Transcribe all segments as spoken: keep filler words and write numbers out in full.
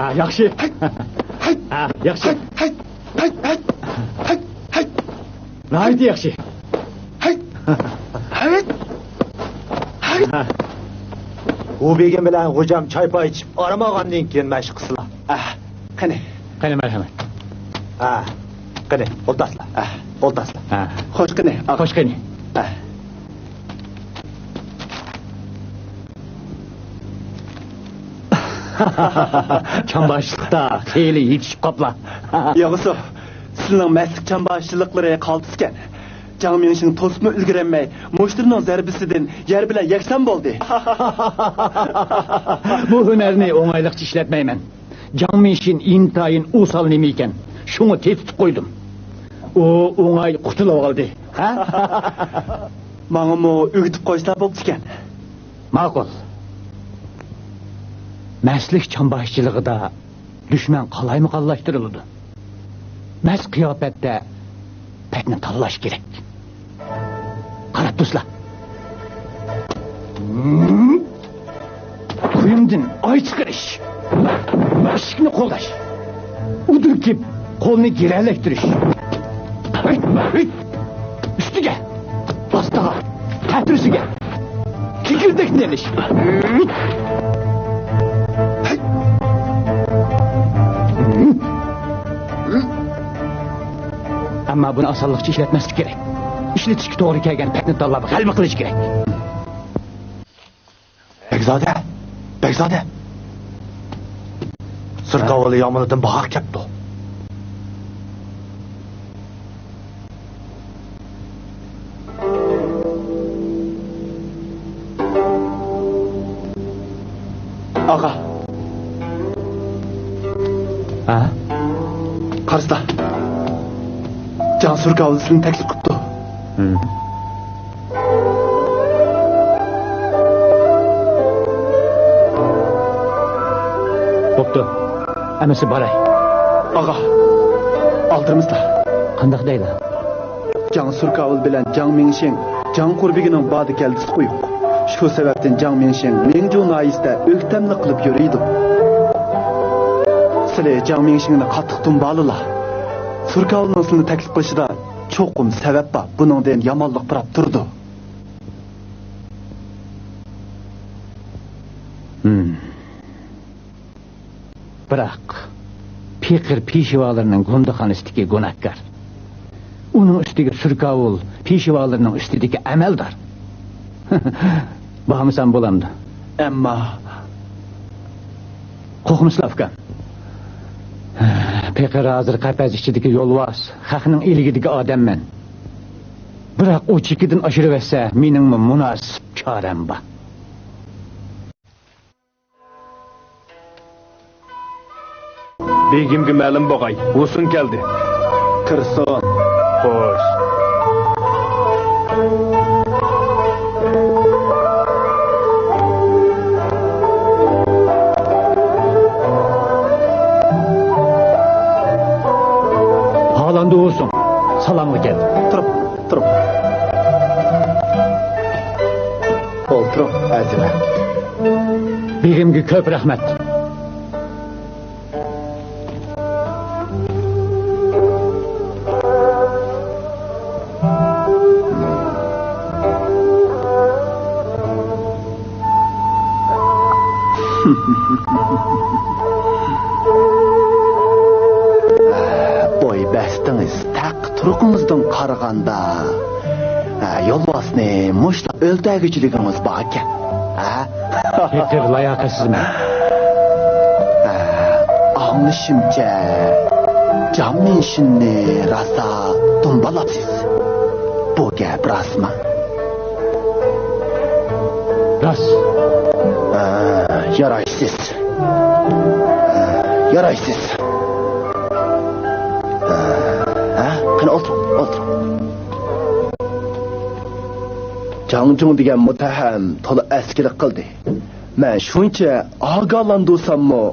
ھە، ياخشى. ھە، ياخشى. ناھايىتى ياخشى. ئۇ بېگىم بىلەن غوجام چاي-پاي ئىچىپ ئارام ئالغاندىن كېيىن مەشىق قىلسىلا. ئەھ، قېنى. قېنى، مەرھەمەت. ھە، قېنى، ئولتۇرسىلا. ئەھ، ئولتۇرسىلا. ھە. خوش قېنى، ئاغا. خوش قېنى. ئەھ. چامباشچىلىقتا خېلى يېتىشىپ قاپلا. ياغىسۇ، سىلىنىڭ مەستلىك چامباشچىلىقلىرى قالتىسكەن. جاڭ مىڭشىڭ توسۇپمۇ ئۈلگۈرەلمەي، مۇشتىرىنىڭ زەربىسىدىن يەر بىلەن يەكسان بولدى. بۇ ھۈنەرنى ئوڭايلىقچە ئىشلەتمەيمەن. جاڭ مىڭشىن ئىنتايىن ئوسال نېمە ئىكەن، شۇڭا تېتىتىپ قويدۇم. ئۇ ئوڭاي قۇتۇلۇۋالدى. ھە؟ ماڭىمۇ ئۆگىتىپ قويسىلا بوپتىكەن. ماقۇل. مەستلىك چامباشچىلىقىدا دۈشمەن قالايمىقانلاشتۇرۇلىدۇ. مەست قىياپەتتە پەتنى تاللاش كېرەك. قاراپ تۇرسىلا. قۇيۇمدىن ئاي چىقىرىش. ئىشىكنى قوغداش. ئۇدۇركىپ قولنى گىرەلەشتۈرۈش. ئۈستىگە، ئاستىغا، تەتۈرىسىگە، كېكىردەكنى ئېلىش. ئەمما بۇنى ئاسانلىقچە ئىشلەتمەسلىك كېرەك. ئىشلىتىشكە توغرا كەلگەن پەتنى تاللاپ غەلىبە قىلىش كېرەك. بەگزادە! بەگزادە! سۇركاۋۇل يامىنىدىن باھا كەپتۇ. ئاغا! ھە؟ قارىسىلا. جاڭ سۇركاۋۇل سىلىنى تەكلىپ قىپتۇ. بوپتۇ. ئەمىسە باراي. ئاغا، ئالدىرىمىزلا. قانداق دەيلا؟ جاڭ سۇركاۋۇل بىلەن جاڭ مىڭشىڭ جاڭ قۇربىگىنىڭ بادا كەلدىسى قويۇق. شۇ سەۋەبتىن جاڭ مىڭشىڭ مىڭجۇ ناھىيىسىدە ئۆكتەملىك قىلىپ يۈرىدۇ. سىلى جاڭ مىڭشىڭنى قاتتىق دۇمبالىلا. سۇركاۋۇلنىڭ سىلىنى تەكلىپ قىلىشىدا چوقۇم سەۋەب بار، بۇنىڭدىن يامانلىق پۇراپ تۇرىدۇ. ھىم. بىراق، پېقىر پېشۋالىرىنىڭ گۇندىخانىسىدىكى گۇناھكار. ئۇنىڭ ئۈستىگە سۇركاۋۇل پېشۋالىرىنىڭ ئۈستىدىكى ئەمەلدار. بارمىسام بولامدۇ؟ ئەمما. قورقمىسىلا، ئۇكام. پېقىر ھازىر قەپەس ئىچىدىكى يولۋاس، خەقنىڭ ئىلكىدىكى ئادەممەن. بىراق ئۇ چېكىدىن ئاشۇرۇۋەتسە، مېنىڭمۇ مۇناسىپ چارەم بار. بېگىمگە مەلۇم بولغاي، ھۇسۇن كەلدى. كىرسۇن. خوش. ھالاندى ھۇسۇن. سالامغا كەل. تۇرۇڭ، تۇرۇڭ. ئولتۇرۇڭ، ئەزىمەت. بېگىمگە كۆپ رەھمەت. بوي بەستىڭىز، تەق تۇرقىڭىزدىن قارىغاندا، ھە، يولۋاسنى مۇشتاق ئۆلتۈرگۈچىلىكىڭىز باركەن، ھە؟ پېقىر لاياقەتسىزمەن. ھە، ئاڭلىشىمچە، جاڭ مىنشىننى راسا دۇمبالاپسىز. بۇ گەپ راستمۇ؟ راست. ھە، يارايسىز. ھە، يارايسىز. ھە، قېنى ئولتۇرۇڭ، ئولتۇرۇڭ. جاڭجۇڭ دېگەن مۇتتەھەم تولا ئەسكىلىك قىلدى. مەن شۇنچە ئاگاھلاندۇرساممۇ،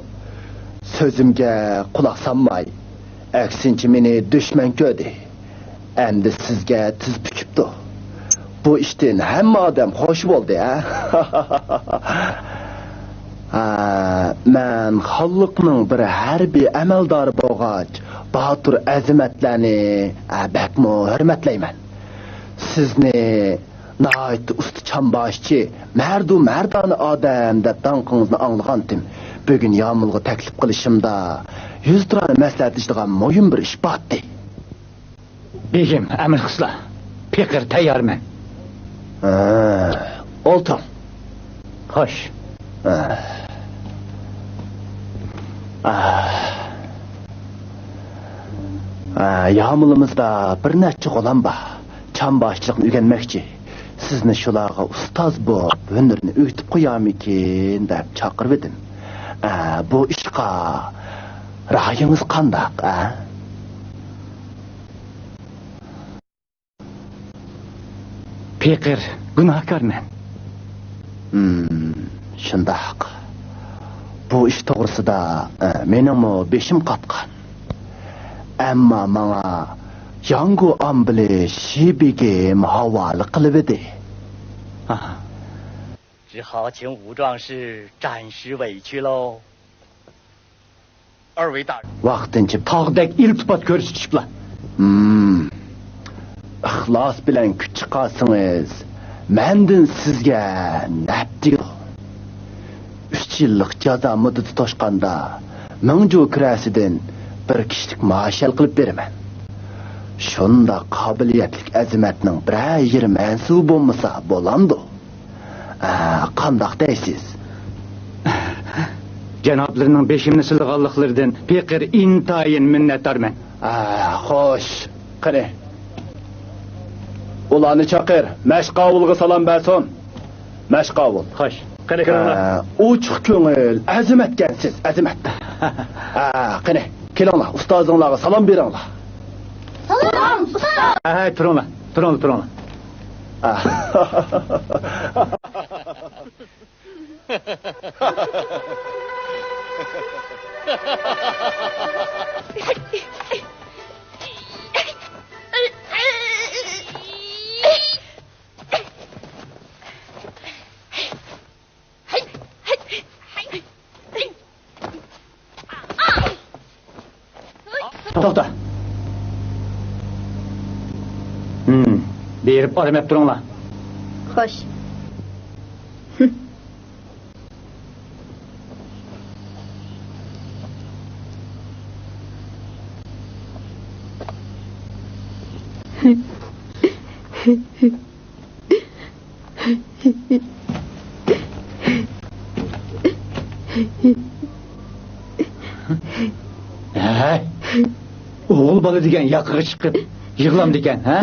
سۆزۈمگە قۇلاق سالماي، ئەكسىنچە مېنى دۈشمەن كۆردى. ئەمدى سىزگە تىز پۈكۈپتۇ. بۇ ئىشتىن ھەممە ئادەم خوش بولدى، ھە؟ ھە، مەن خانلىقنىڭ بىر ھەربىي ئەمەلدارى بولغاچ، باتۇر ئەزىمەتلەرنى، ئە، بەكمۇ ھۆرمەتلەيمەن. سىزنى ناھايىتى ئۇستا چامباشچى، مەردۇ مەردانە ئادەم دەپ داڭقىڭىزنى ئاڭلىغانتىم. بۈگۈن يامۇلغا تەكلىپ قىلىشىمدا يۈزتۇرانە مەسلىھەتلىشىدىغان مۇھىم بىر ئىش بارتى. بېگىم، ئەمىر قىسلا، پېقىر تەييارمەن. ھە، ئولتۇرۇڭ. خوش. ھە. ھە، يامۇلىمىزدا بىر نەچچە غۇلام بار. چامباشچىلىقنى ئۆگەنمەكچى. سىزنى شۇلارغا ئۇستاز بولۇپ، ھۈنىرىنى ئۆگىتىپ قويارمىكىن دەپ چاقىرىۋىدىم. ئە، بۇ ئىشقا رايىڭىز قانداق، ئە؟ پېقىر، گۇناھكارمەن. ھىم، شۇنداق. بۇ ئىش توغرىسىدا، ئە، مېنىڭمۇ بېشىم قاتقان. ئەمما ماڭا ياڭگۇ ئامبىلى شى بېگىم ھاۋالە قىلىۋىدى. 只好请武壮士暂时委屈喽。 ۋاقتىنچە تاغدەك ئىلتىپات كۆرسىتىشىپلا. ھىم. ئىخلاس بىلەن كۈچ چىقارسىڭىز، مەندىن سىزگە نەپ تېگىدۇ. ئۈچ يىللىق جازا مۇددىتى توشقاندا، مىڭجۇ كىرەسىدىن بىر كىشىلىك مائاش ھەل قىلىپ بېرىمەن. شۇنداق قابىلىيەتلىك ئەزىمەتنىڭ بىرەر يېرى مەنسۇبى بولمىسا بولامدۇ؟ ئە، قانداق دەيسىز؟ جانابلىرىنىڭ بېشىمنى سىلىغانلىقلىرىدىن پېقىر ئىنتايىن مىننەتدارمەن. ئە، خوش، قېنى. ئۇلارنى چاقىر، مەشقاۋۇلغا سالام بەرسۇن. مەشقاۋۇل. خوش، قېنى كىرىڭلار. ئە، ئوچۇق كۆڭۈل، ئەزىمەتكەنسىز، ئەزىمەت. ئە، قېنى، كېلىڭلار، ئۇستازىڭلارغا سالام بېرىڭلار. سالام، ئۇستاز! ئە، تۇرۇڭلار، تۇرۇڭلار، تۇرۇڭلار. توختا. ھىم، بېرىپ ئارام ئېلىپ تۇرۇڭلار. خوش. ھەي، ئوغۇل بالا دېگەن ياقىغا چىقىپ يىغلامدىكەن، ھە؟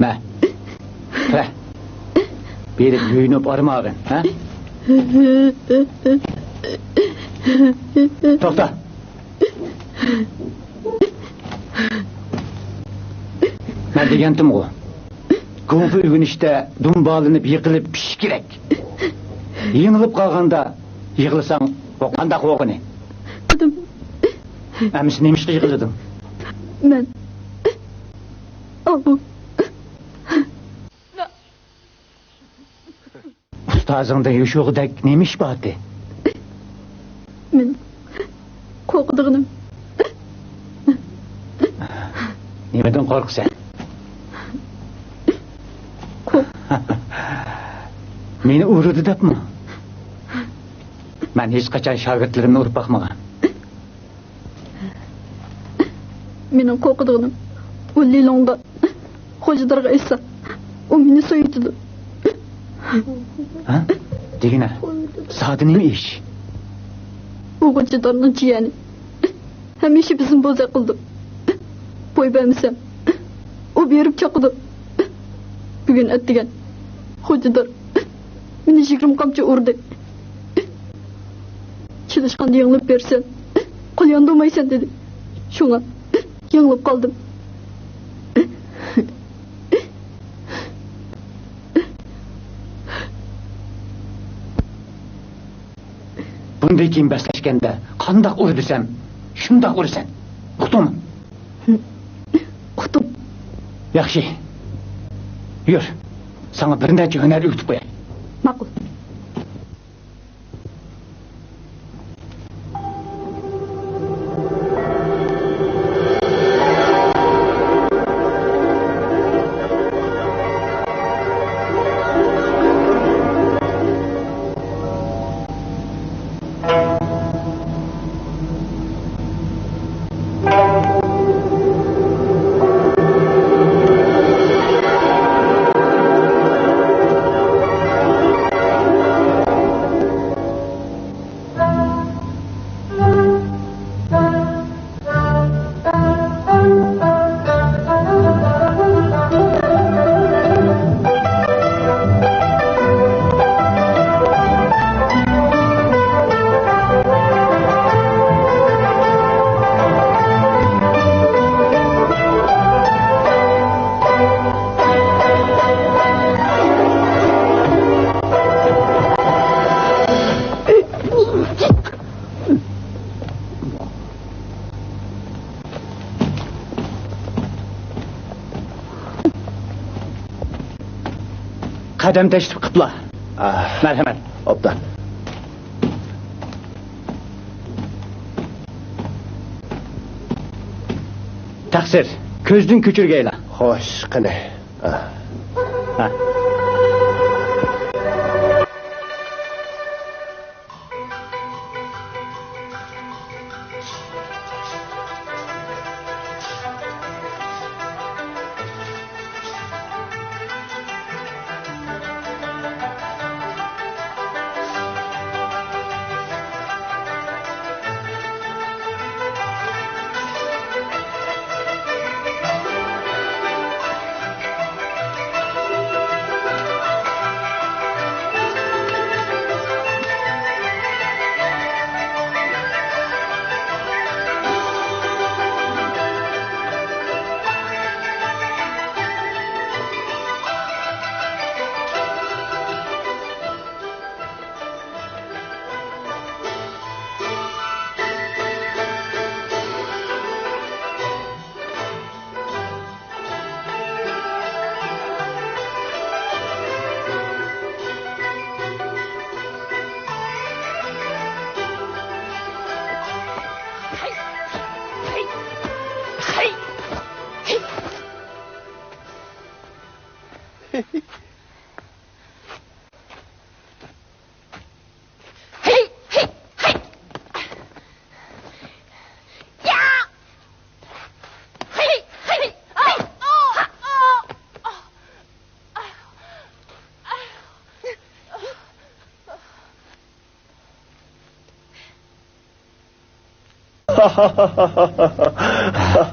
مە، بېرىپ يۇيۇنۇپ ئارام ئالغىن، ھە؟ توختا. مەن دېگەنتىمغۇ، گۇڭفې ئۆگىنىشتە دۇمبالىنىپ، يىقىلىپ پىشىش كېرەك. يېڭىلىپ قالغاندا يىغلىساڭ، بۇ قانداق بولغىنى؟ ئەمىسە نېمىشقا يىغلىدىڭ؟ مەن، ئاۋۇ. ئۇستازىڭدىن يوشۇرغۇدەك نېمە ئىش بارتى؟ مېنىڭ قورقىدىغىنىم. نېمىدىن قورقىسەن؟ قورق- مېنى ئۇرىدۇ دەپمۇ؟ مەن ھېچقاچان شاگىرتلىرىمنى ئۇرۇپ باقمىغان. مېنىڭ قورقىدىغىنىم، ئۇ لىلۇڭدا خوجىدارغا ئېيتسا، ئۇ مېنى سويۇۋېتىدۇ. ھە؟ دېگىنە، زادى نېمە ئىش؟ ئۇ خوجىدارنىڭ جىيەنى. ھەمىشە بىزنى بوزەك قىلىدۇ. بوي بەرمىسەم، ئۇ بېرىپ چاقىدۇ. بۈگۈن ئەتىگەن خوجىدار مېنى يىگىرمە قامچا ئۇردى. چېلىشقاندا يېڭىلىپ بېرىسەن، قول ياندۇرمايسەن دېدى. شۇڭا يېڭىلىپ قالدىم. بۇندىن كېيىن بەسلەشكەندە قانداق ئۇر دېسەم، شۇنداق ئۇرىسەن. ئۇقتۇڭمۇ؟ ئۇقتۇم. ياخشى. يۈر. ساڭا بىر نەچچە ھۈنەر ئۆگىتىپ قوياي. ماقۇل. قەدەم تەشرىپ قىپلا. ئاھ. مەرھەمەت. ئوبدان. تەقسىر، كۆزدىن كۆچۈرگەيلا. خوش، قېنى. ئاھ. ھە.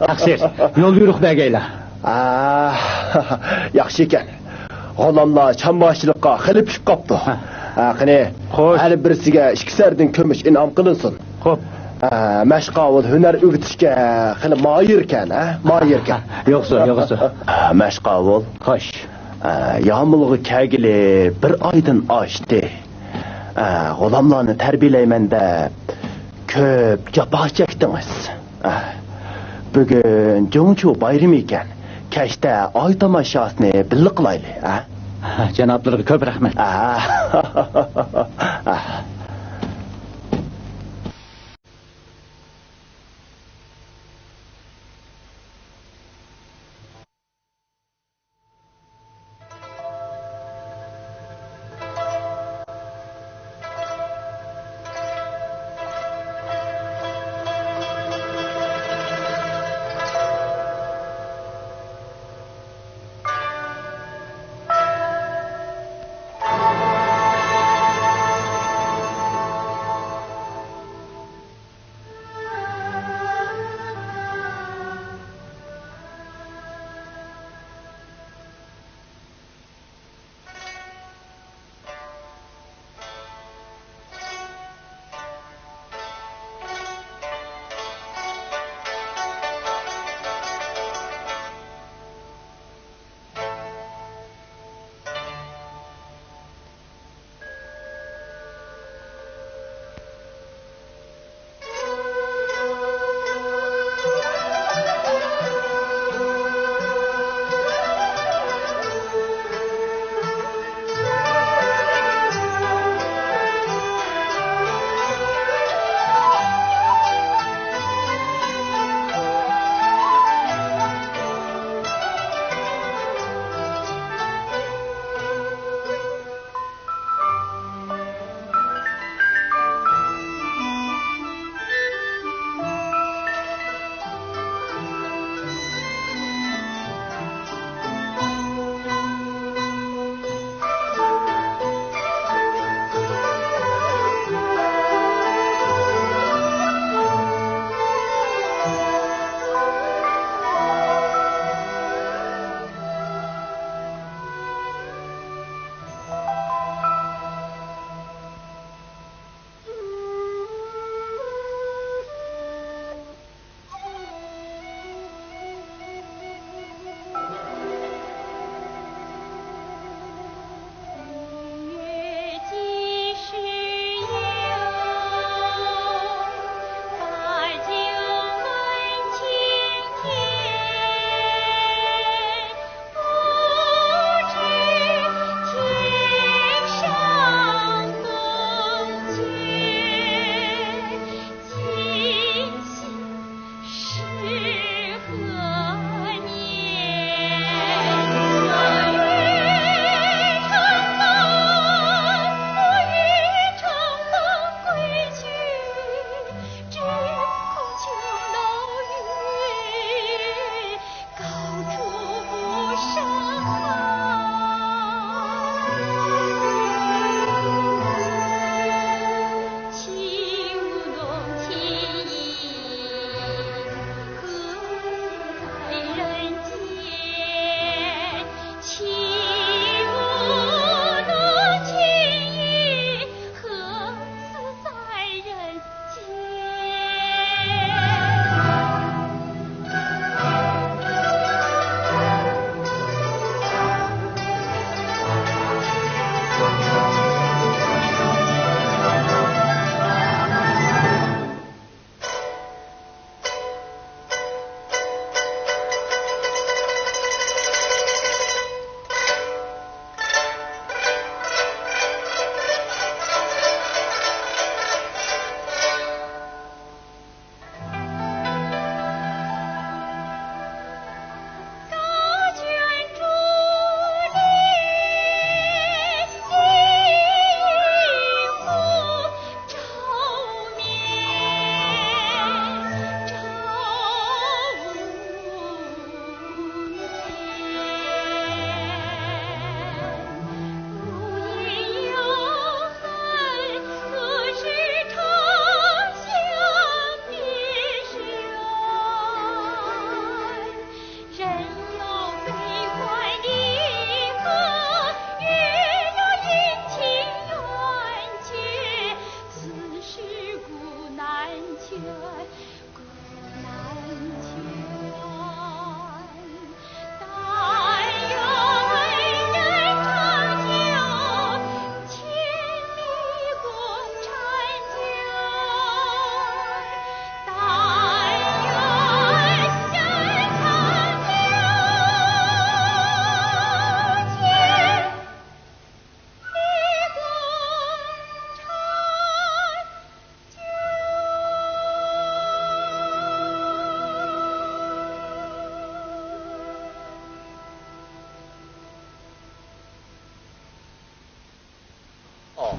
تەقسىر، يول بۇيرۇق بەرگەيلا. ئاھ، ياخشى ئىكەن. غۇلاملار چامباشچىلىققا خېلى پىشىپ قاپتۇ. ھە. ھە، قېنى، خوش. ھەر بىرسىگە ئىككىسەردىن كۈمۈش ئىنئام قىلىنسۇن. خوپ. ھە، مەشقاۋۇل ھۈنەر ئۆگىتىشكە خېلى ماھىركەن، ھە؟ ماھىركەن. يوقسۇ، يوقسۇ. ھە، مەشقاۋۇل. خوش. ھە، يامۇلغا كەلگىلى بىر ئايدىن ئاشتى. ئە، غۇلاملارنى تەربىيەلەيمەن دەپ كۆپ جاپا چەكتىڭىز. ئە، بۈگۈن جۇڭچۇ بايرىمى ئىكەن، كەچتە ئاي تاماشاسىنى بىللە قىلايلى، ئە؟ جانابلىرىغا كۆپ رەھمەت. ئە. ئە.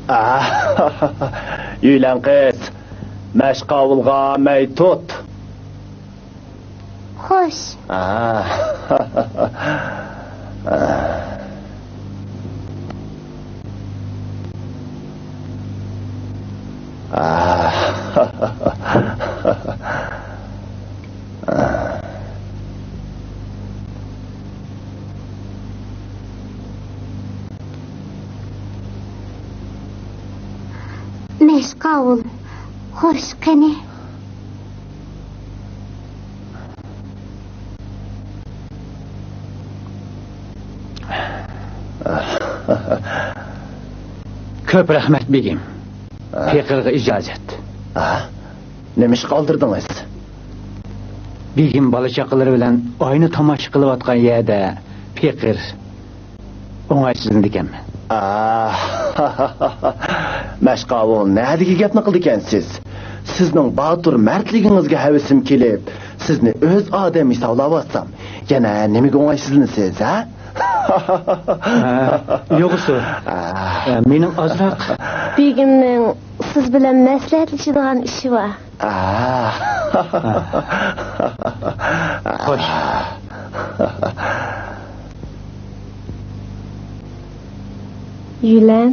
ئاھ، يۈيلەن قىز، مەشقاۋۇلغا مەي تۇت. خوش. ئاھ. ئاھ. مەشقاۋۇل، خوش قېنى. كۆپ رەھمەت، بېگىم. پېقىرغا ئىجازەت. ھە؟ نېمە ئىشقا ئالدىردىڭىز؟ بېگىم بالا-چاقىلىرى بىلەن ئاينى تاماشا قىلىۋاتقان يەردە پېقىر ئوڭايسىزلىنىدىكەنمەن. ئاھ، مەشقاۋۇل، نەدىكى گەپنى قىلىدىكەنسىز؟ سىزنىڭ باتۇر مەردلىكىڭىزگە ھەۋىسىم كېلىپ، سىزنى ئۆز ئادەم ھېسابلاۋاتسام، يەنە نېمىگە ئوڭايسىزلىنىسىز، ھە؟ ھە، يوغىسى. ئاھ. ئە، مېنىڭ ئازراق. بېگىمنىڭ سىز بىلەن مەسلىھەتلىشىدىغان ئىشى بار. ئاھ. خوش. يۈلەن،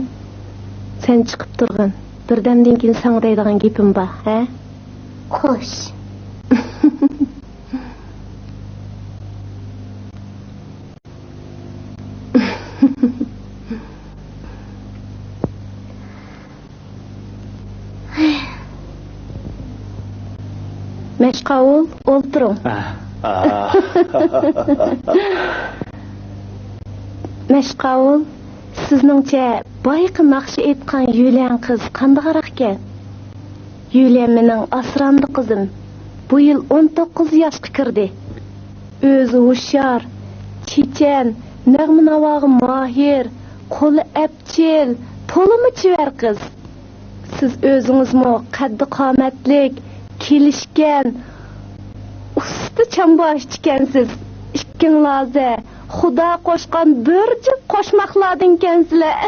سەن چىقىپ تۇرغىن. بىردەمدىن كېيىن ساڭا دەيدىغان گېپىم بار، ھە؟ خوش. مەشقاۋۇل، ئولتۇرۇڭ. ئاھ. مەشقاۋۇل، سىزنىڭچە بايىقى ناخشا ئېيتقان يۈليەن قىز قانداقراقكەن؟ يۈليەن مېنىڭ ئاسرامدى قىزىم. بۇ يىل ئون توققۇز ياشقا كىردى. ئۆزى ھوشيار، چېچەن، نەغمە-ناۋاغا ماھىر، قولى ئەپچىل، تولىمۇ چېۋەر قىز. سىز ئۆزىڭىزمۇ قەددى-قامەتلىك، كېلىشكەن، ئۇستا چامباشچىكەنسىز. ئىككىڭلازە خۇدا قوشقان بىر جۈپ قوشماقلاردىنكەنسىلەر.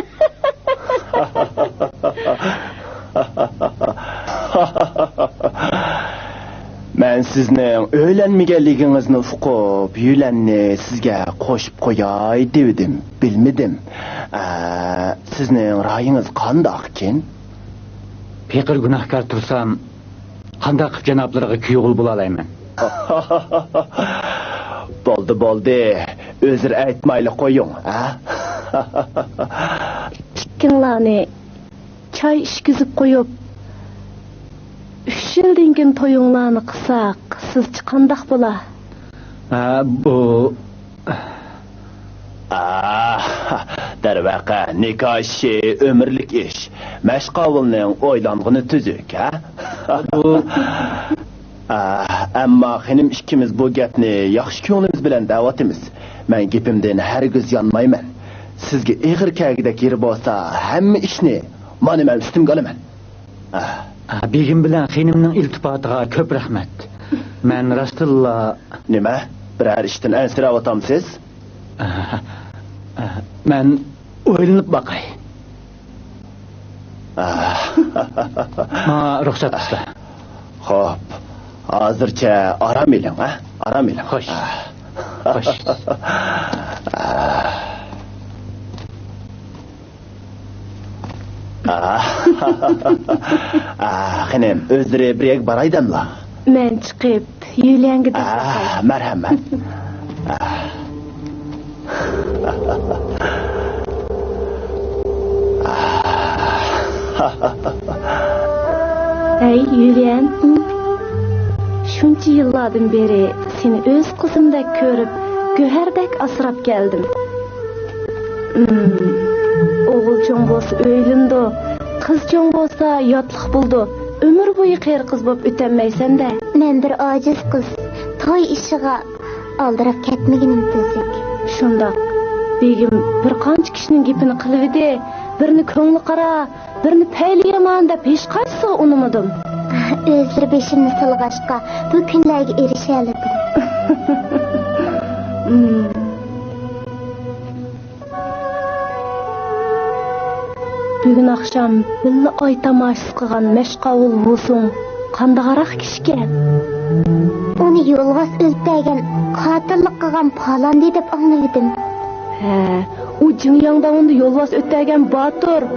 مەن سىزنىڭ ئۆيلەنمىگەنلىكىڭىزنى ئۇقۇپ، يۈلەننى سىزگە قوشۇپ قوياي دېۋىدىم، بىلمىدىم. ئە، سىزنىڭ رايىڭىز قانداقكىن؟ پېقىر گۇناھكار تۇرسام، قانداق قىلىپ جانابلىرىغا كۈيئوغۇل بولالايمەن؟ بولدى، بولدى. ئۆزرە ئېيتمايلا قويۇڭ، ھە؟ ئىككىڭلارنى چاي ئىچكۈزۈپ قويۇپ، ئۈچ يىلدىن كېيىن تويۇڭلارنى قىلساق، سىزچە قانداق بولا؟ ھە، بۇ ئاھ، دەرۋەقە، نىكاھ ئىشى ئۆمۈرلۈك ئىش. مەشقاۋۇلنىڭ ئويلانغىنى تۈزۈك، ھە؟ بۇ ئاھ، ئەمما خېنىم ئىككىمىز بۇ گەپنى ياخشى كۆڭلىمىز بىلەن دەۋاتىمىز. مەن گېپىمدىن ھەرگىز يانمايمەن. سىزگە ئېغىر كەلگۈدەك يېرى بولسا، ھەممە ئىشنى مانا مەن ئۈستۈمگە ئالىمەن. ئاھ. ئا، بېگىم بىلەن خېنىمنىڭ ئىلتىپاتىغا كۆپ رەھمەت. مەن راستتىنلا نېمە؟ بىرەر ئىشتىن ئەنسىرەۋاتامسىز؟ ئاھ، ئاھ، مەن ئويلىنىپ باقاي. ئاھ. ماڭا رۇخسەت، ئۇستا. خوپ، ھازىرچە ئارام ئېلىڭ، ھە؟ ئارام ئېلىڭ. خوش. ئاھ. خوش. ئاھ. ئاھ. ئاھ، خېنىم، ئۆزلىرى بىر يەرگە بارايدىملا؟ مەن چىقىپ، يۈليەنگە دەپ باقاي. ئاھ، مەرھەمەت. ئاھ. ئاھ. ھەي، يۈليەن. شۇنچە يىللاردىن بېرى سېنى ئۆز قىزىمدەك كۆرۈپ، گۆھەردەك ئاسراپ كەلدىم. ئوغۇل چوڭ بولسا ئۆيلىنىدۇ، قىز چوڭ بولسا ياتلىق بولىدۇ. ئۆمۈر بويى قېرى قىز بولۇپ ئۆتەلمەيسەن-دە. مەن بىر ئاجىز قىز، توي ئىشىغا ئالدىراپ كەتمىگىنىم تۈزۈك. شۇنداق. بېگىم بىر قانچە كىشىنىڭ گېپىنى قىلىۋىدى، بىرنى كۆڭلى قارا، بىرنى پەيلى يامان دەپ ھېچقايسىسىغا ئۇنىمىدىم. ئۆزلىرى بېشىمنى سالغاچقا، بۇ كۈنلەرگە ئېرىشەلىدىم. بۇ بۈگۈن ئاخشام بىللە ئاي تاماشىسى قىلغان مەشقاۋۇل ۋۇسۇڭ قانداقراق كىشىكەن؟ ئۇنى يولۋاس ئۆلتۈرگەن، قاتىللىق قىلغان پالاندى دەپ ئاڭلىۋىدىم. ھە، ئۇ جىڭياڭداۋۇندا يولۋاس ئۆتەگەن باتۇر.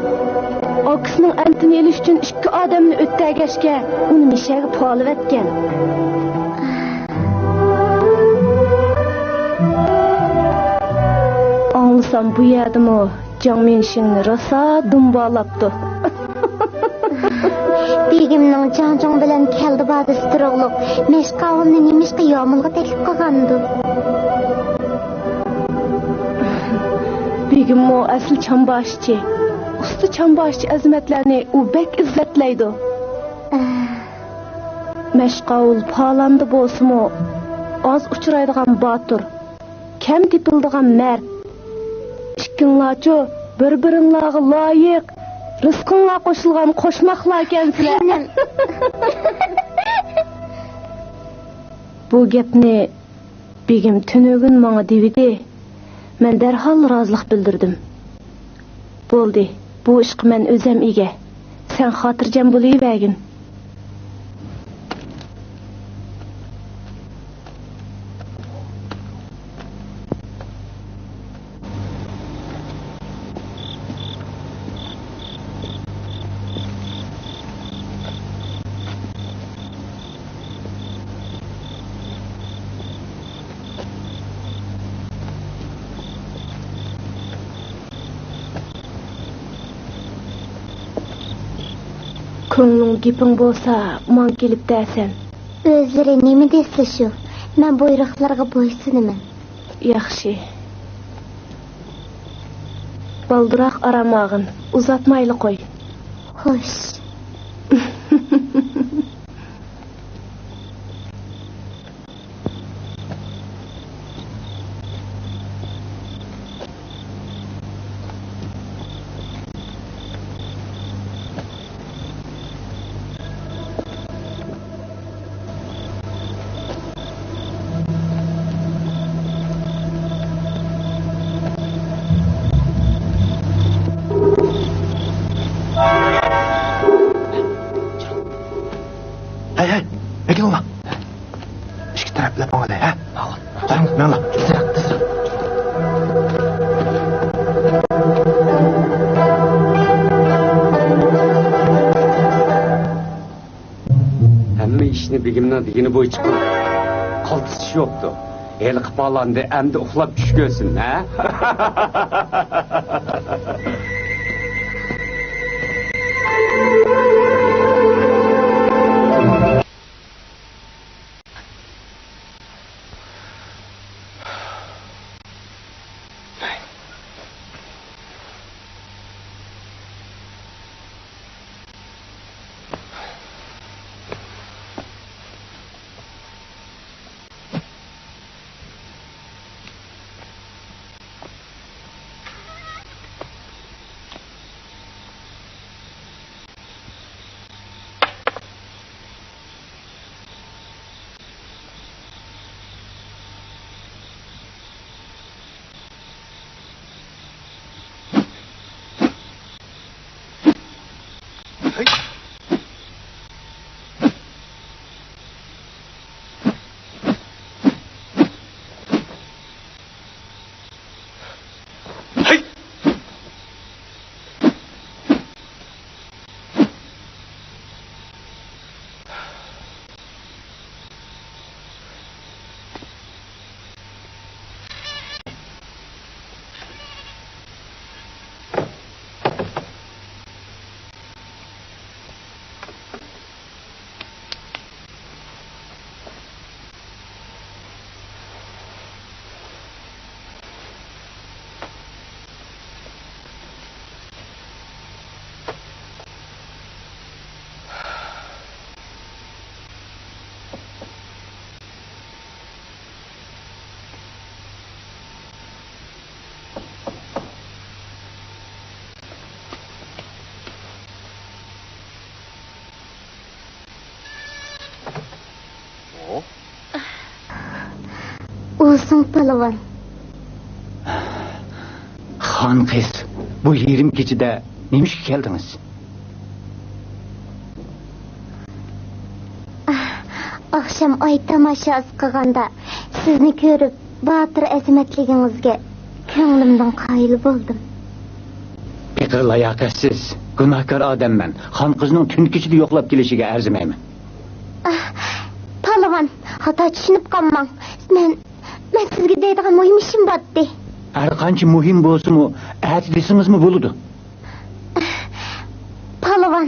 ئاكىسىنىڭ ئەنتىنى ئېلىش ئۈچۈن ئىككى ئادەمنى ئۆتەگەشكە، ئۇنى مىشەگە پالىۋەتكەن. ئاڭلىسام، بۇ يەردىمۇ جاڭ مىنشىڭنى راسا دۇمبالاپتۇ. بېگىمنىڭ جاڭجۇڭ بىلەن كەلدى باردى ستروغلۇق مەشقاۋۇلنى نېمىشقا يامۇلغا تەكلىپ قىلغاندۇ؟ بېگىممۇ ئەسلى چامباشچى. ئۇستا چامباشچى ئەزىمەتلەرنى ئۇ بەك ئىززەتلەيدۇ. مەشقاۋۇل پالاندى بولسىمۇ، ئاز ئۇچرايدىغان باتۇر. كەم تېپىلىدىغان مەرد. ئىككىڭلارچۇ بىر-بىرىڭلارغا لايىق، رىزقىڭلار قوشۇلغان قوشماقلاركەنسىلەر. بۇ گەپنى بېگىم تۈنۈگۈن ماڭا دېۋىدى. مەن دەرھال رازىلىق بىلدۈردۈم. بولدى، بۇ ئىشقا مەن ئۆزەم ئىگە. سەن خاتىرجەم بولۇۋەرگىن. كۆڭلۈڭ گېپىڭ بولسا، ماڭا كېلىپ دەسەن. ئۆزلىرى نېمە دېسە شۇ، مەن بۇيرۇقلىرىغا بويسۇنىمەن. ياخشى. بالدۇراق ئارام ئالغىن، ئۇزاتمايلا قوي. خوش. ھەي، ھەي، ئەكېلىڭلار. ئىككى تەرەپلەپ ماڭايلى، ھە؟ ماڭىڭ. ماڭىڭ، ماڭىڭلار. تېزرەك، تېزرەك. ھەممە ئىشنى بېگىمنىڭ دېگىنى بويىچە قىل. قالتىس ئىش يوقتۇ. ھېلىقى پالاندى ئەمدى ئۇخلاپ چۈش كۆرسۇن، ھە؟ ئۇسۇڭ پالۋان. خان قىز، بۇ يېرىم كېچىدە نېمىشقا كەلدىڭىز؟ ئاخشام ئاي تاماشاسى قىلغاندا سىزنى كۆرۈپ، باتۇر ئەزىمەتلىكىڭىزگە كۆڭلۈمدىن قايىل بولدۇم. پېقىر لاياقەتسىز، گۇناھكار ئادەممەن. خان قىزنىڭ تۈن كېچىدە يوقلاپ كېلىشىگە ئەرزىمەيمەن. ئاھ، پالۋان، خاتا چۈشىنىپ قالماڭ. مەن، مەن سىزگە دەيدىغان مۇھىم ئىشىم بارتتى. ھەر قانچە مۇھىم بولسىمۇ، ئەتە دېسىڭىزمۇ بولىدۇ. پالۋان،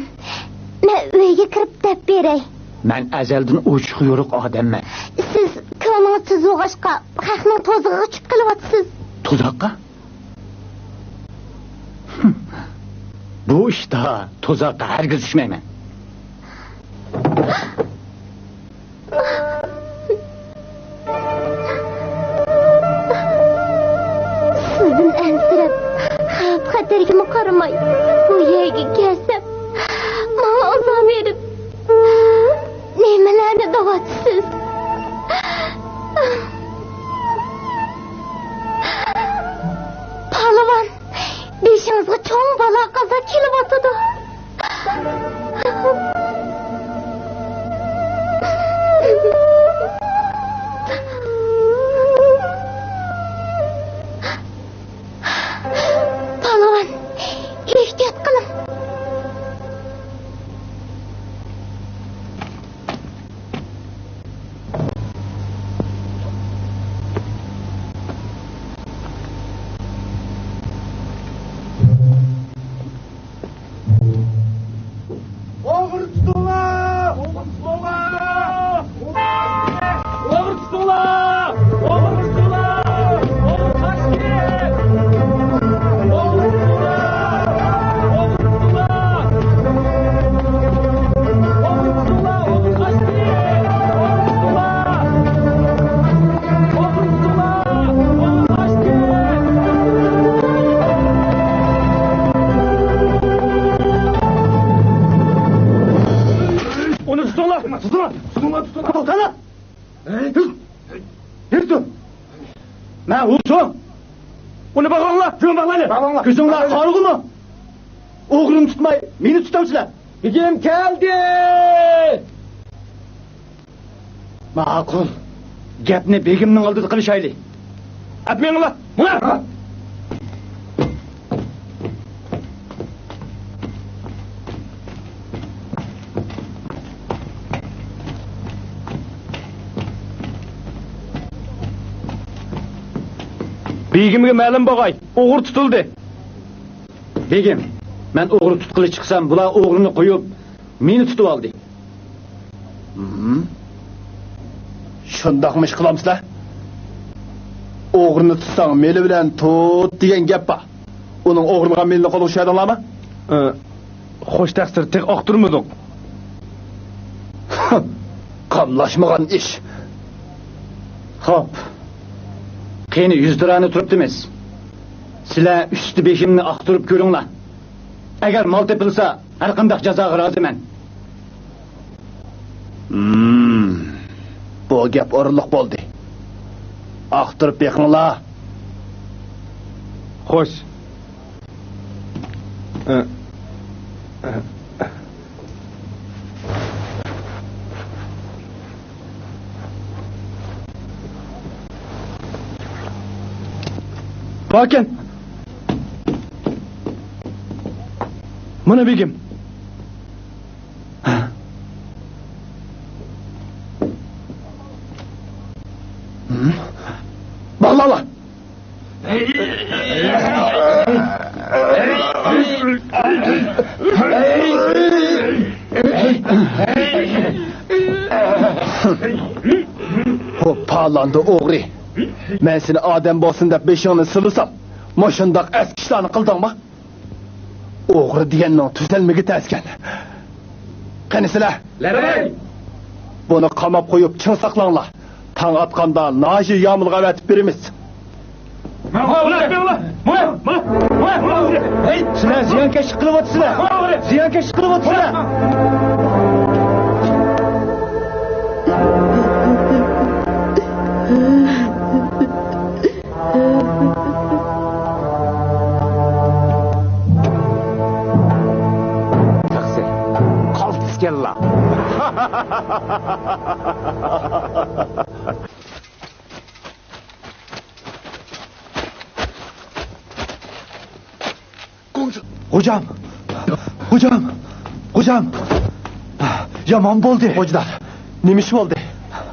مەن ئۆيگە كىرىپ دەپ بېرەي. مەن ئەزەلدىن ئوچۇق يورۇق ئادەممەن. سىز كۆڭلىڭىز تۈز بولغاچقا، خەقنىڭ تۇزىقىغا چۈشۈپ قېلىۋاتىسىز. تۇزاققا؟ بۇ ئىشتا تۇزاققا ھەرگىز چۈشمەيمەن. سىزدىن ئەنسىرەپ، خەۋپ-خەتەرگىمۇ قارىماي، بۇ يەرگە كەلسەم، ماڭا ئازار بېرىپ، نېمىلەرنى دەۋاتىسىز؟ پالۋان، بېشىڭىزغا چوڭ بالا-قازا كېلىۋاتىدۇ. پالۋان، ئېھتىيات قىلىڭ. ئوغرى تۇتۇڭلار! ئوغرى تۇتۇڭلار! ئوغرى تۇتۇڭلار! ئوغرى تۇتۇڭلار! ئوغرى قاچتى! ئوغرى تۇتۇڭلار! ئوغرى تۇتۇڭلار! ئوغرى تۇتۇڭلار! ئوغرى قاچتى! ئوغرى تۇتۇڭلار! ئوغرى تۇتۇڭلار! ئوغرى قاچتى! ئۇنى تۇتۇڭلار! تۇتۇڭلار! تۇتۇڭلار! تۇتۇڭلار! توختاڭلار! ھېي، تۇت! ھېي، تۇت! مەن ھۇ شۇ! ئۇنى باغلاڭلار! شۇنى باغلايلى! باغلاڭلار! كۆزۈڭلار قارىغۇمۇ؟ ئوغرىنى تۇتماي، مېنى تۇتامسىلەر؟ بېگىم كەلدى! ماقۇل. گەپنى بېگىمنىڭ ئالدىدا قىلىشايلى. ئەپ مېڭىڭلار! ماڭا! بېگىمگە مەلۇم بولغاي، ئوغرى تۇتۇلدى. بېگىم، مەن ئوغرى تۇتقىلى چىقسام، بۇلار ئوغرىنى قويۇپ، مېنى تۇتۇۋالدى. ھىم؟ شۇنداقمۇ ئىش قىلامسىلەر؟ ئوغرىنى تۇتساڭ، مېلى بىلەن تۇت دېگەن گەپ بار. ئۇنىڭ ئوغرىلىغان مېلىنى قولغا چۈشۈردۈڭلارمۇ؟ ئى، خوش، تەقسىر، تېخى ئاختۇرمىدۇق. قاملاشمىغان ئىش. خوپ. قېنى، يۈزتۇرانە تۇرۇپتىمىز. سىلەر ئۈستى بېشىمنى ئاختۇرۇپ كۆرۈڭلار. ئەگەر مال تېپىلسا، ھەرقانداق جازاغا رازىمەن. ھىم، بۇ گەپ ئورۇنلۇق بولدى. ئاختۇرۇپ بېقىڭلار. خوش. باركەن. مانا بېگىم. باغلاڭلار. بۇ پالاندا ئوغرى. مەن سېنى ئادەم بولسۇن دەپ بېشىڭنى سىلىسام، مۇشۇنداق ئەسكى ئىشلارنى قىلدىڭما؟ ئوغرى دېگەننىڭ تۈزەلمىكى تەسكەن. قېنى سىلەر؟ لەببەي! بۇنى قاماپ قويۇپ چىڭ ساقلاڭلار. تاڭ ئاتقاندا ناھىيە يامىلىغا ئەۋەتىپ بېرىمىز. ھەي، سىلەر زىيانكەشلىك قىلىۋاتىسىلەر. زىيانكەشلىك قىلىۋاتىسىلەر. خوجام! خوجام! خوجام! يامان بولدى. خوجىدار، نېمە ئىش بولدى؟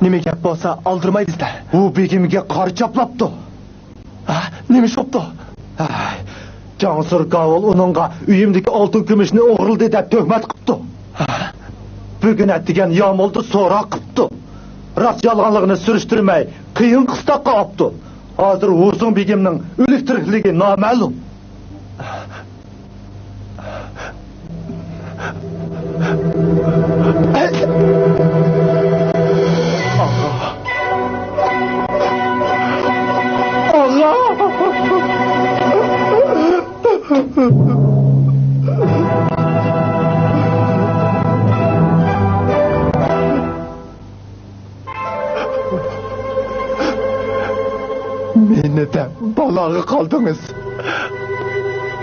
نېمە گەپ بولسا ئالدىرىماي دېسىلە. ئۇ بېگىمگە قارا چاپلاپتۇ. ھە؟ نېمە ئىش بوپتۇ؟ ھەي، جاڭسۇر گاۋۇل ئۇنىڭغا ئۆيۈمدىكى ئالتۇن كۈمۈشنى ئوغرىلىدى دەپ تۆھمەت قىپتۇ. ھە؟ بۈگۈن ئەتىگەن يامۇلدا سوراق قىپتۇ. راست يالغانلىقىنى سۈرۈشتۈرمەي، قىيىن قىستاققا ئاپتۇ. ھازىر ۋۇسۇڭ بېگىمنىڭ ئۆلۈك تىرىكلىكى نامەلۇم. مېنى دەپ بالاغا قالدىڭىز.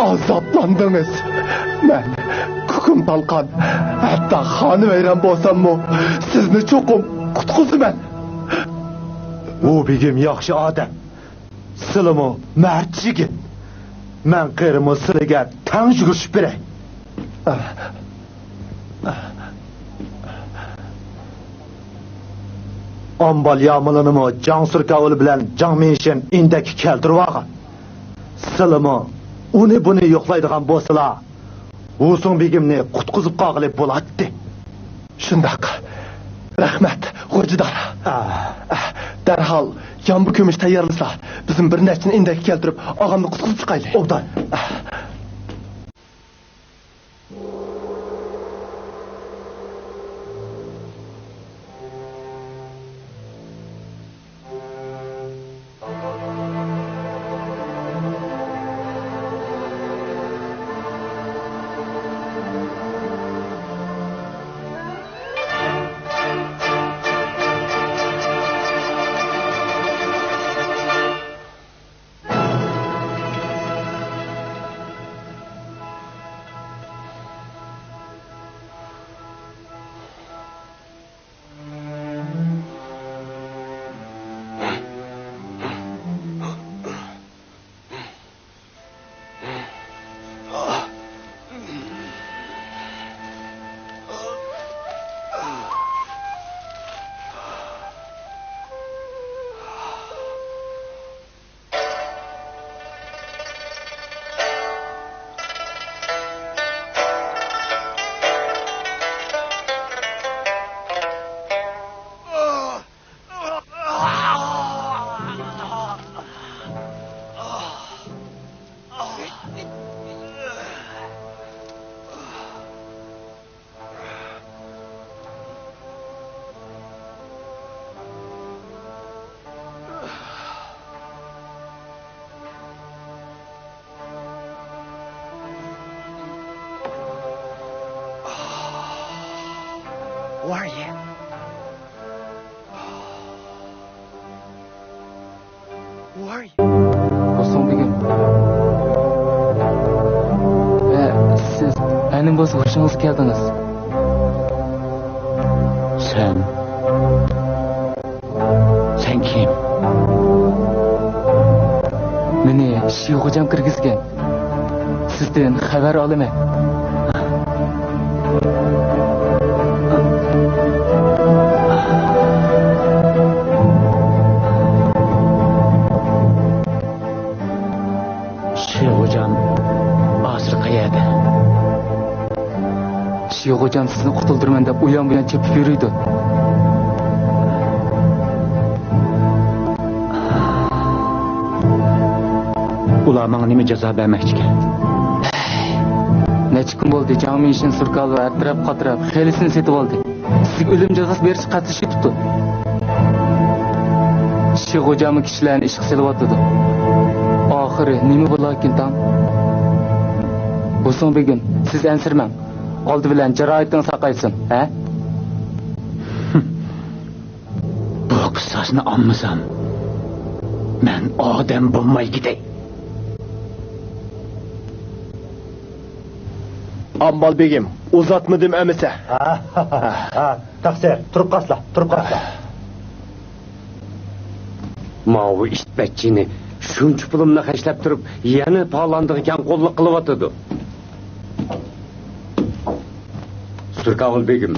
ئازابلاندىڭىز. مەن كۈكۈم تالقان، ھەتتا خانىۋەيران بولساممۇ، سىزنى چوقۇم قۇتقۇزىمەن. ئۇ بېگىم ياخشى ئادەم. سىلىمۇ مەرد يىگىت. مەن قېرىمۇ سىلىگە تەڭ يۈگۈرۈشۈپ بېرەي. ئامبال يامىلىنىمۇ جاڭ سۈركاۋۇلى بىلەن جاڭ مىنشىن ئىندەككە كەلتۈرۈۋالغان. سىلىمۇ ئۇنى بۇنى يوقلايدىغان بولسىلا، ۋۇسۇڭ بېگىمنى قۇتقۇزۇپ قالغىلى بولاتتى. شۇنداق. رەھمەت، غوجىدار. ئا. دەرھال يامبۇ كۆمۈش تەييارلىسا، بىزمۇ بىر نەچچىنى ئىندەككە كەلتۈرۈپ، ئاغامنى قۇتقۇزۇپ چىقايلى. ئوبدان. Who are you? Who are you? ۋۇسۇڭ بېگىم. ۋە سىز ھەنە بولسا ھوشىڭىزغا كەلدىڭىز. سەن، سەن كىم؟ مېنى شى خوجام كىرگۈزگەن. سىزدىن خەۋەر ئالىمەن. شى خوجام ھازىر قەيەردە؟ شى خوجام سىزنى قۇتۇلدۇرىمەن دەپ ئۇيان-بۇيان چېپىپ يۈرىدۇ. ئۇلار ماڭا نېمە جازا بەرمەكچىكەن؟ نەچچە كۈن بولدى، جاڭ مىنشىن سۇركالىۋا ھەر تەرەپ قاتراپ، خېلىسىنى سېتىۋالدى. سىزگە ئۆلۈم جازاسى بېرىشكە قەستلىشىۋېتىپتۇ. شى خوجاممۇ كىشىلەرنى ئىشقا سېلىۋاتىدۇ. ئاخىرى نېمە بولاركىن تاڭ؟ ۋۇسۇڭ بېگىم، سىز ئەنسىرىمەڭ. ئالدى بىلەن جاراھىتىڭىز ساقايسۇن، ھە؟ بۇ قىساسنى ئالمىسام، مەن ئادەم بولماي كېتەي. ئامبال بېگىم، ئۇزاتمىدىم ئەمىسە. ھا، ھا، ھا، ھا، تەقسىر، تۇرۇپ قالسىلا، تۇرۇپ قالسىلا. ماۋۇ ئىت بەچچىنى شۇنچە پۇلۇمنى خەجلەپ تۇرۇپ، يەنە پالاندىغا كەڭ قوللۇق قىلىۋاتىدۇ. سۇركاۋۇل بېگىم،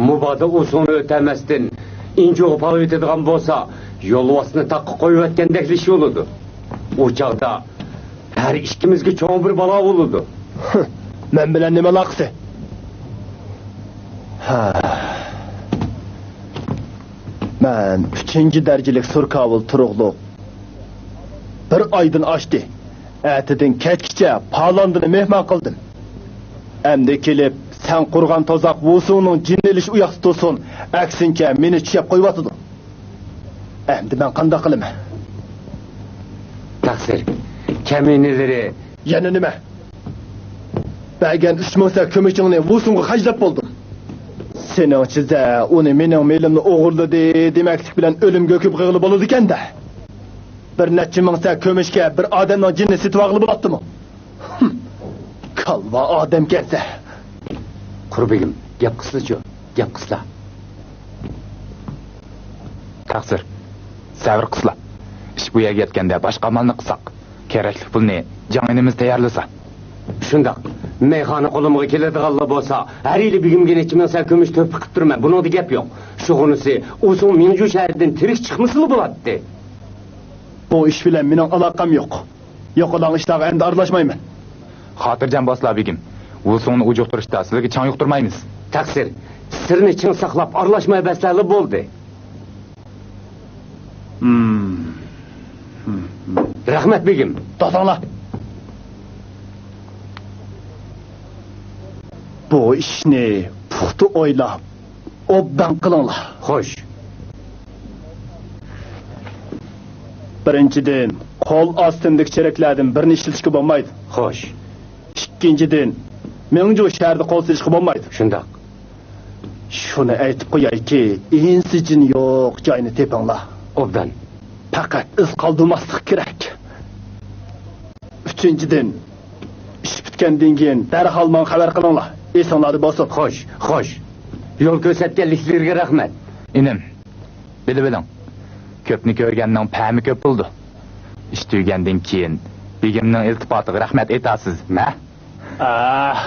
مۇبادا ئۇسۇڭنى ئۆتەمەستىن ئىنجۇغا پالاۋېتىدىغان بولسا، يولۋاسنى تاغقا قويۇۋەتكەندەكلا ئىش بولىدۇ. ئۇ چاغدا ھەر ئىككىمىزگە چوڭ بىر بالا بولىدۇ. مەن بىلەن نېمە ئالاقىسى؟ ھە. مەن ئۈچىنچى دەرىجىلىك سۇركاۋۇل تۇرۇقلۇق بىر ئايدىن ئاشتى. ئەتىدىن كەچكىچە پالاندىنى مېھمان قىلدىم. ئەمدى كېلىپ، سەن قۇرغان تۇزاق ۋۇسۇڭنىڭ جېنىنى ئېلىش ئۇياقتا تۇرسۇن، ئەكسىنچە مېنى چۈشەپ قويۇۋاتىدۇ. ئەمدى مەن قانداق قىلىمەن؟ تەقسىر، كەمىنىلىرى. يەنە نېمە؟ بەرگەن ئۈچ مىڭ سە كۈمۈشۈڭنى ۋۇسۇڭغا خەجلەپ بولدۇم. سېنىڭچە زە ئۇنى مېنىڭ مېلىمنى ئوغرىلىدى دېمەكلىك بىلەن ئۆلۈمگە ھۆكۈم قىلغىلى بولىدىكەن-دە. بىر نەچچە مىڭ سە كۈمۈشكە بىر ئادەمنىڭ جېنىنى سېتىۋالغىلى بولاتتىمۇ؟ ھىم، كالۋا ئادەمكەنسە. قۇر بېگىم، گەپ قىلسىلىچۇ، گەپ قىلسىلا. تەقسىر، سەۋر قىلسىلا. ئىش بۇ يەرگە يەتكەندە باشقا ئامالنى قىلساق. كېرەكلىك پۇلنى جاڭ ئىنىمىز تەييارلىسا. شۇنداق. مەيخانا قولۇمغا كېلىدىغانلا بولسا، ھەر يىلى بېگىمگە نەچچە مىڭ سە كۈمۈش تۆھپە قىلىپ تۇرىمەن. بۇنىڭدا گەپ يوق. شۇغىنىسى، ئۇسۇڭ مىڭجۇ شەھىرىدىن تىرىك چىقمىسىلا بولاتتى. بۇ ئىش بىلەن مېنىڭ ئالاقەم يوق. يوقىلاڭ ئىشلارغا ئەمدى ئارىلاشمايمەن. خاتىرجەم بولسىلا، بېگىم. ۋۇسۇڭنى ئۇجۇقتۇرۇشتا سىلىگە چاڭ يۇقتۇرمايمىز. تەقسىر، سىرنى چىڭ ساقلاپ، ئارىلاشماي بەرسەڭلار بولدى. ھىم. رەھمەت، بېگىم. توختاڭلار. بۇ ئىشنى پۇختا ئويلاپ، ئوبدان قىلىڭلار. خوش. بىرىنچىدىن، قول ئاستىمدىكى چېرىكلەردىن بىرنى ئىشلىتىشكە بولمايدۇ. خوش. ئىككىنچىدىن، مىڭجۇ شەھىرىدە قول سېلىشقا بولمايدۇ. شۇنداق. شۇنى ئېيتىپ قويايكى، ئىنسى جىن يوق جاينى تېپىڭلار. ئوبدان. پەقەت ئىز قالدۇرماسلىق كېرەك. ئۈچىنچىدىن، ئىش پۈتكەندىن كېيىن دەرھال ماڭا خەۋەر قىلىڭلار. ئېسىڭلاردا بولسۇن. خوش، خوش. يول كۆرسەتكەنلىكلىرىگە رەھمەت. ئىنىم، بىلىۋېلىڭ، كۆپنى كۆرگەننىڭ پەمى كۆپ بولىدۇ. ئىش تۈگىگەندىن كېيىن بېگىمنىڭ ئىلتىپاتىغا رەھمەت ئېيتارسىز، مە؟ ئاھ.